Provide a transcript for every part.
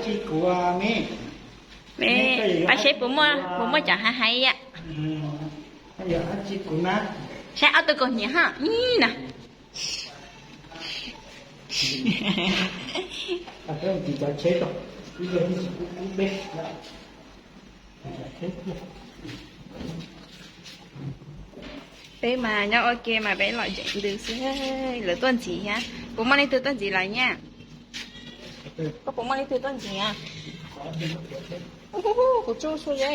Kuv, me, pab seb puas muaj, puas muaj cov hais hais yam. Saib ob tug kaus hniav ha, ib na. Peb mas nyob ua ke mas peb lom zem ntws xwb. Lawv tuaj ntxiv thiab. Puas muaj leej twg tuaj ntxiv lawm nyab? Koj puas muaj leej twg tuaj ntxiv? Kuv tsuj tsuj yab.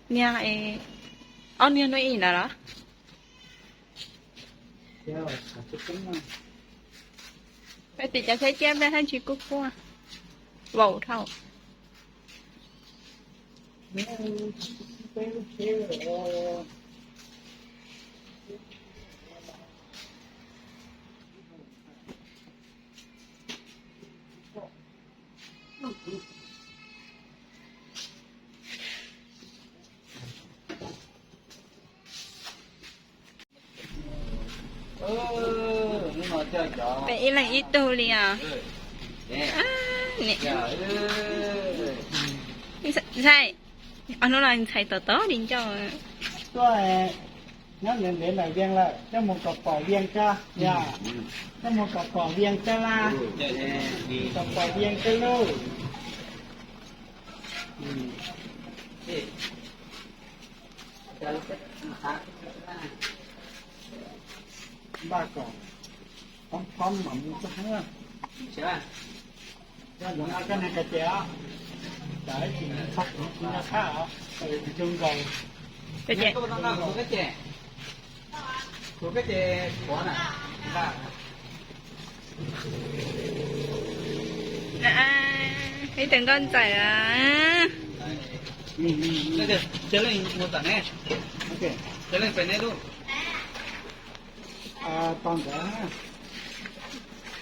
Niag, ob niag nuj ib ntawd los? Peb tim cov tsheb ciab nplej hab tsis kub kuaj, vaum dhau. Peb ib leeg ib tug li os. Ntxhais, ob hnub no ntxhais tom tod li ncauj. Tuaj nyob ntev ntev ntawm Vias lawm, coj mus kom pom Vias tso, yog, coj mus kom pom Vias tso la, kom pom Vias tso lauj. Npaj kom poob poob mam mus txog heev. Koj niag ka ces os, tsam ib chim txog kuv tsis nco qab os, zoo nkaus. Ib tug nkauj ntxawm.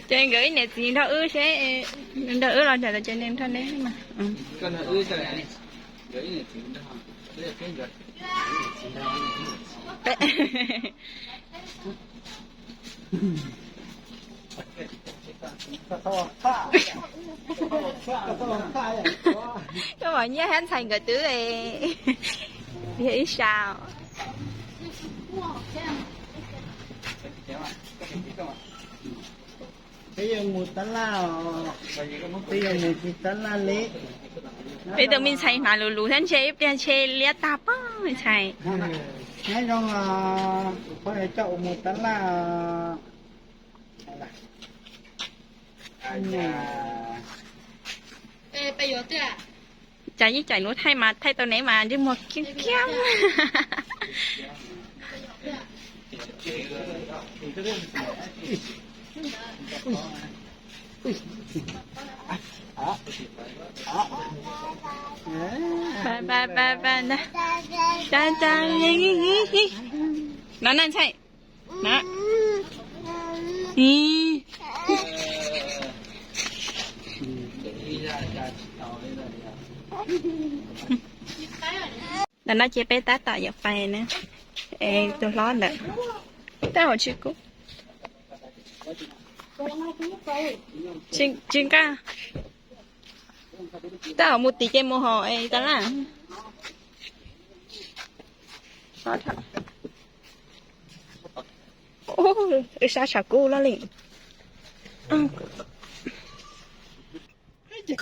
Ces nkawd ib niam txiv nrog wb seb, nrog wb los nrog los ces nws nrog neb mas. Koj mam nyiaj hab ntxhais nkawd twb yog ib sab. Peb yuav mus tab laj os. Peb yuav mus tsis tab laj li. Peb tus me ntxhais hnav lus lus thiab ntshe ib pliag ntshe liab tag pob me ntxhais. Nyob zoo os, phooj ywg coj ua mus tab laj os. Cas yeej caim lub thaij mas thaij tau neb mas ntsej muag kiab kiab. Pab pab pab pab ntag. Cas cas no na ntxhais. Na. Ntawm no ces peb tab tom yuav pais na. Es tus hlob ntawd tab hauv tsis kub, tsis nqa, tab hauv mus tim ces mus hauv es tab laj. Wb sab tshav kub loj li. Ces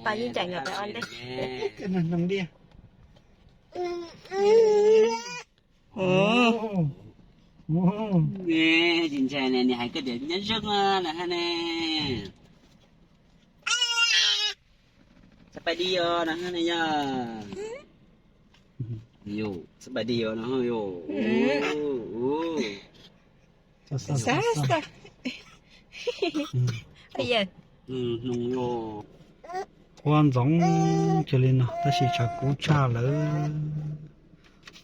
tau yeej caim nkawd pem ua ntej. Ces tau yeej caim nkawd pem ua ntej. Tsis ntshai ne, nws hais koj tias nyob zoo na ha ne. Xab pais di os no ne yog. Xab pais di os no yog. Qhuav ntxoov cia li no tab sis tshav kub tshaj lawm.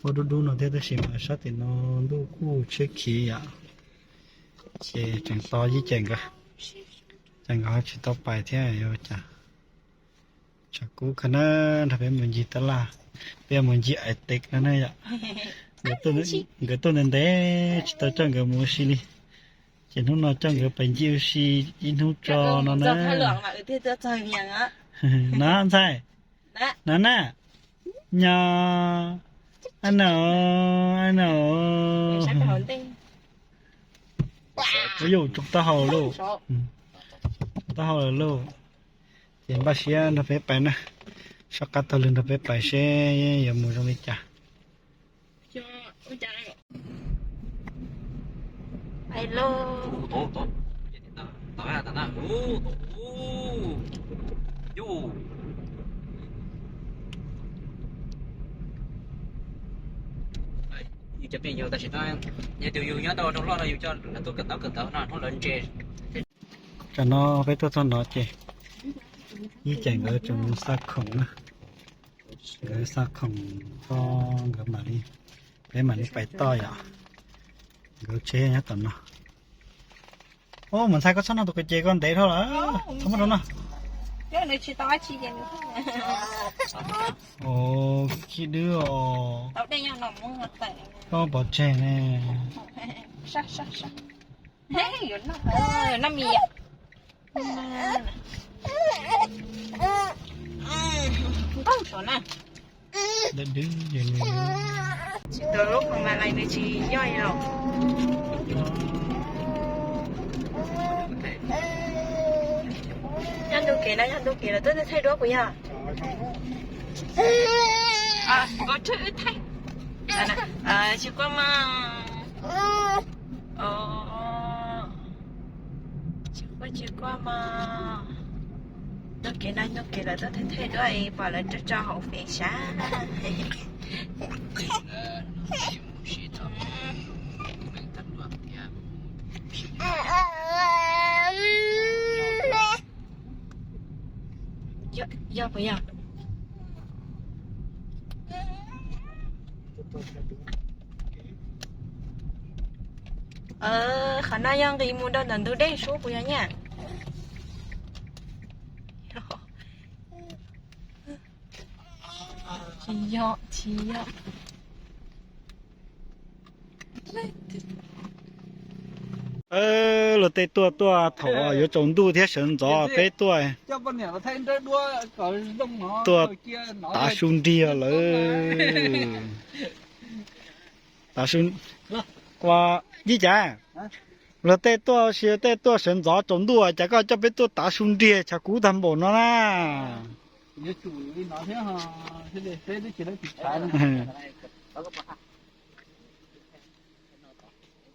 Ua dub dub no thiab tab sis mas sab tim no ntuj kuj tshiab khiv yom. Ces tseem tos yeej caim nkawd, ces nkawd ho tsis tau pais thiab yuav cas. Tshav kub kawg na, nrog peb mus ncig tab laj, peb mus ncig ais tes no na yom. Nkawd tuaj ntev ntev tsis tau coj nkawd mus ua si li, ces hnub no coj nkawd pais ncig ua si ib hnub tso no na. No ntxhais, no na, nyo, a no, a no, ua yuj tsoo taub hau lauj, tsoo taub hau lawm lauj. Ces npaj siab nrog peb pais na, soj qab taug lw nrog peb pais seb yuav mus zoo li cas. Yus cov pem yus tam sim no, yog tus yus nyob rau loj no yus coj lawv tuaj kawm ntaub kawm ntawv no hnub lawv ntse. Tam no peb tuaj txog no ces ib cais nkawd tseem xa khoom na, nkawd xa khoom tso, nkawd mam li, peb mam li pais toj yom. Nkawd tsev nyob tom no. Ub, mus ntxhais koj txhob noj tus kos ces koj ntev dhau lawm, txhob muab rau noj. Ub, khib dwb os. Koj pov tseg ne. Tsis tau lub qhov ma lais nws tsis yoj li los. Yog ntug kev na, yog ntug kev lawv tuaj thaij duab puas yog? Tsis kua mas. Tsis kua, tsis kua mas. Ntug kev na, ntug kev lawv tuaj thaij duab pom lawv tso tso hauv fev sab. Yog puas yog? Qhov no yog nqis mus rau ntawm ntug dej sub puas yog nyaj? Tsis yog, tsis yog. Luag tej tuaj tuaj thaum yuav tsaus ntuj thiab sawv ntxov peb tuaj. Tuaj tav su nrig lawm. Tav su, ua, Yij Cas, luag tej tuaj si tej tuaj sawv ntxov tsaus ntuj cas koj coj peb tuaj tav su nrig tshav kub tag npaum no na.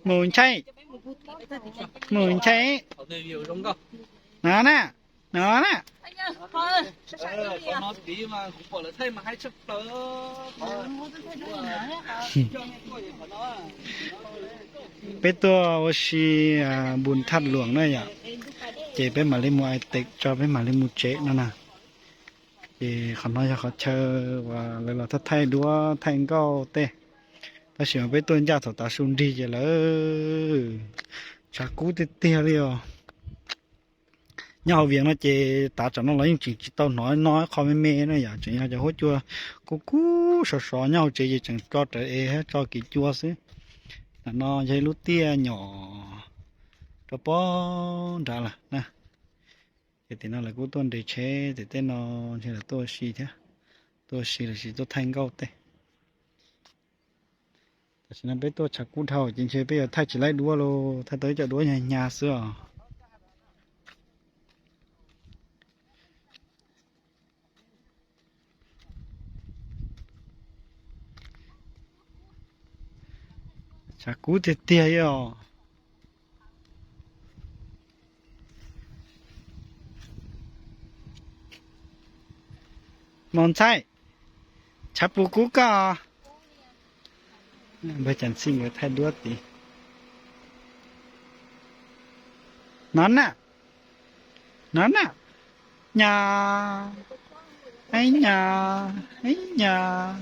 Mus ntshai, mus ntshai. No na, no na. Peb tuaj ua si Npus Thaj Luam na yom, ces peb mam li mus Ais Tev tso peb mam li mus tsev no na. Ces qhov no yog qhov chaw uas lawv los thaij thaij duab thaij nkauj tej, tab sis mas peb tuaj ncaj thaum tav su nrig ces lawm, tshav kub tiag tiag li os. Nyob hauv Vias no ces tav tsam no los yeej tseem tsis tau hnov no qho me me na yom, tseem yog cov huab cua kub kub sov sov, nyob hauv tsev ces tseem tso rawv es thiab tso kiv cua xwb. Tam no yog ib lub tiaj nyom rau pog nrad lawm na. Ces tim no lawv kuj tuaj nres tsheb, tim tej no ntshe lawv tuaj ua si thiab, tuaj ua si lossis tuaj thaij nkauj tej. Tam sim no peb tuaj tshav kub dhau ces ntshe peb yuav thaij tsis laib duab los, thaij tau ib co duab hnyav hnyav xwb os. Tshav kub tiag tiag os. Mos Ntxhaij, tshav puv kub koj. Npawg Cas Ntxhij nkawd thaij duab tid. No na, no na, nyab, ib nyab, ib nyab.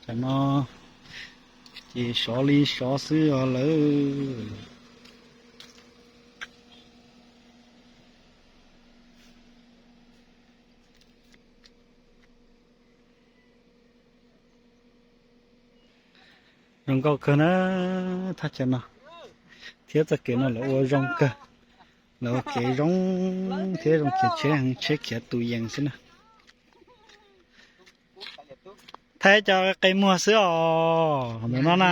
Tam no ces sov li sov xwb os lawm. Zoo nkauj kawg na, thaj chaw no thiab txoj kev no lawv ua zoo kawg, lawv ua kev zoo thiab zoo khiav tsheb heev, tsheb khiav tus yees xwb na. Thaij cov qe muag xwb os ntawm no na.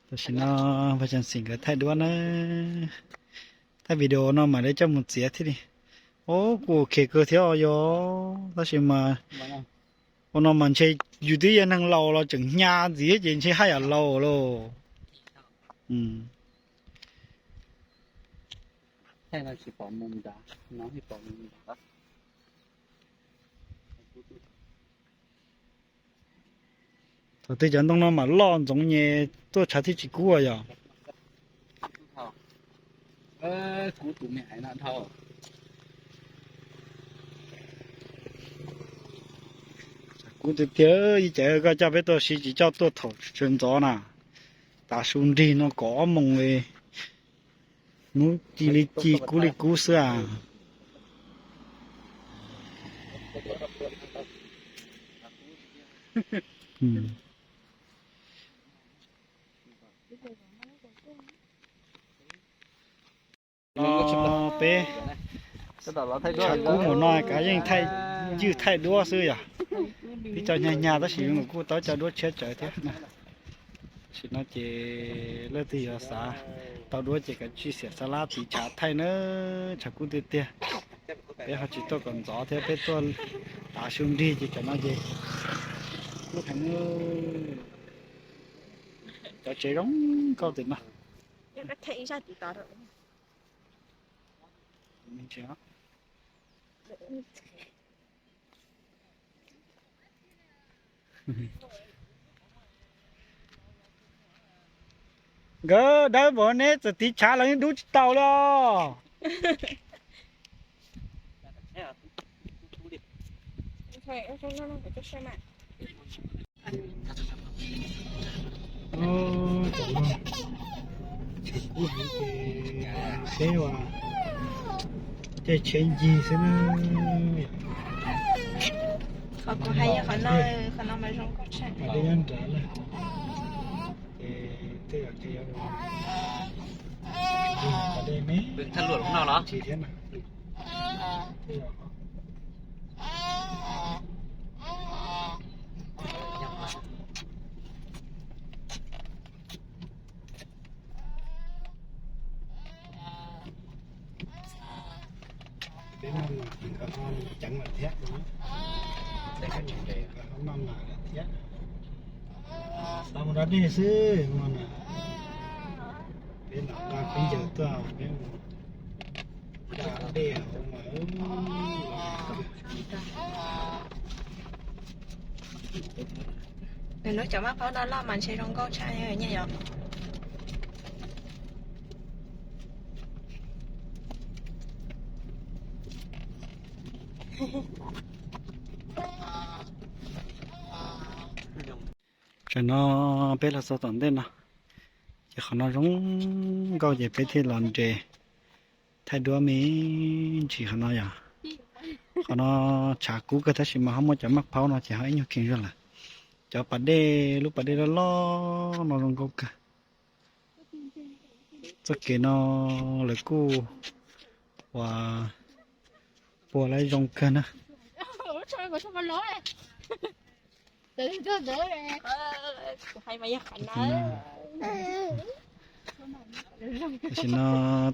Tam sim no Paj Xyooj Xim nkawd thaij duab na, thaij video no mam li coj mus txiav thiab li. Os, kuj ok kawg thiab os yog, tab sis mas ua no mas ntshe yus twb yog neeg laus los tseem hnyav ntxiv ces ntshe haj yam laus lauj. Thaum twg cov ntoo no mam loj ntxoov nyem tuaj tshav thiaj tsis kub yog. Kub tiag tiag, ib cov koj coj peb tuaj si tsis coj tuaj thaum sawv ntxov na. Tav su nrig no kaum ob moos li, hnub ci li ci kub li kub xwb as. Peb tshav kub mus no kav yeej thaij ywj thaij duab xwb yog. Peb cov nyag nyag tab sis kuj tau cov duab tshiab tsawv thiab. Tam sim no ces leej twg yuav xav tau duab ces kav tsij xiam xa lab tiv tshav thaij na, tshav kub tiag tiag. Peb ho tsis tuaj kom ntxov thiab, peb tuaj tav su nrig ces cov no ces kub heev. Cov tsev zoo nkauj tim no. Nkawd dawb npaum neb txawm tiv tshav los yeej dub tsis tau li os. Tshav kub heev ces peb ua caij tsheb ncig xwb na. Qhov kuv hais yog qhov no, qhov no mas zoo nkauj tshaj. Pas dej nyob nrad na, ces tej zaum ces yuav ua pas dej me ntsis thiab na. Peb maj mam ces nkawd ho ceev lawm thiab, nkawd ho maj mam lawm thiab. Tau mus da dej xwb no na. Peb lam nqa khaub ncaws tuaj, peb mus da dej hauv mas. Nws lub cov maj phaub loj loj mas ntshe zoo nkauj tshaj nyiaj yom. Tam no peb los txog tom ntej no, ces qhov no zoo nkauj ces peb thiaj los nres thaij duab me ntsis qhov no yom. Qhov no tshav kub kawg tab sis mas ho muaj cov maj phaub no ces ho ib nyuag kheev zog lawm. Cov pas dej, lub pas dej loj loj no zoo nkauj kawg. Txoj kev no lawv kuj ua puas laib zoo kawg na. Tam sim no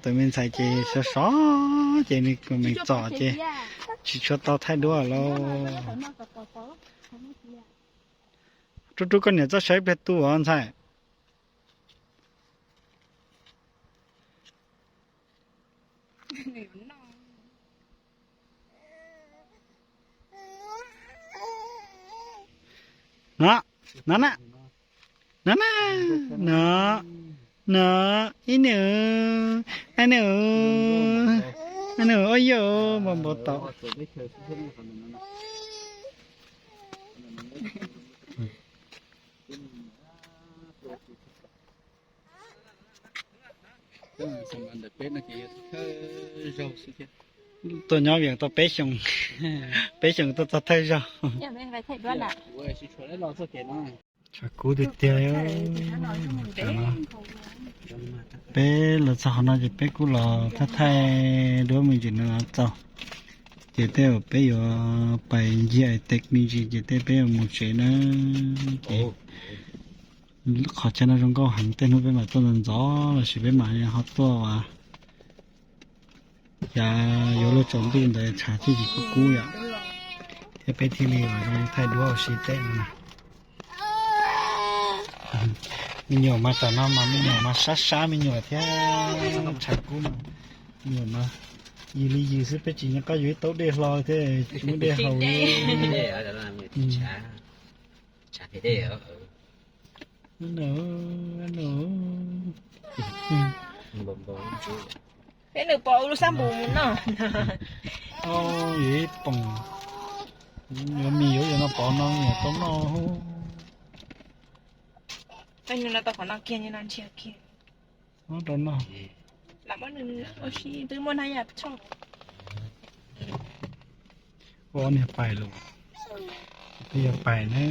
tus me ntxhais ces sov sov ces nws me txom ces tsis tshua tau thaij duab lauj. Rub rub koj niam txoj saw ib pliag tu os ntxhais. No, no na, no na, no, no, ib nws, ib nws, ib nws, ua yog npau npau taus. Ntawm peb no ces yog thawj zaug xwb thiab. Tuaj nyob Vias tau peb xyoos, peb xyoos tuaj txog thawj zaug. Tshav kub tiag tiag. Peb los txog qhov no ces peb kuj los thaij thaij duab me ntsis no txaus. Ces tej zaum peb yuav pais ncig tes me ntsis ces tej peb yuav mus tsev na. Ces qhov chaw no zoo nkauj heev, tej hnub peb mam tuaj ntxov ntxov lossis peb mam ho tuaj ua cas yuav luag tsaus ntuj ntawd tshav thiaj tsis kub kub yom, thiab peb thiaj li ua zoo thaij duab ua si teb no na. Me nyuam mas tam no mas me nyuam mas sab sab me nyuam thiab, tshav kub no. Me nyuam mas yws li yws xwb, peb tsis nco qab yuav ib taub dej hlo thiab muab dej haus li. Peb nws pom lub sab npus mus noj. Yuav ib poom, yuav mis yuav yam no pov no nyuam tau noj. Peb nws no tau qhov no kiag, nws no nrhiav kiag. Rau noj. Lam muab nws ua si twb muaj na yam tshoj. Ua niag pais los, peb yuav pais na.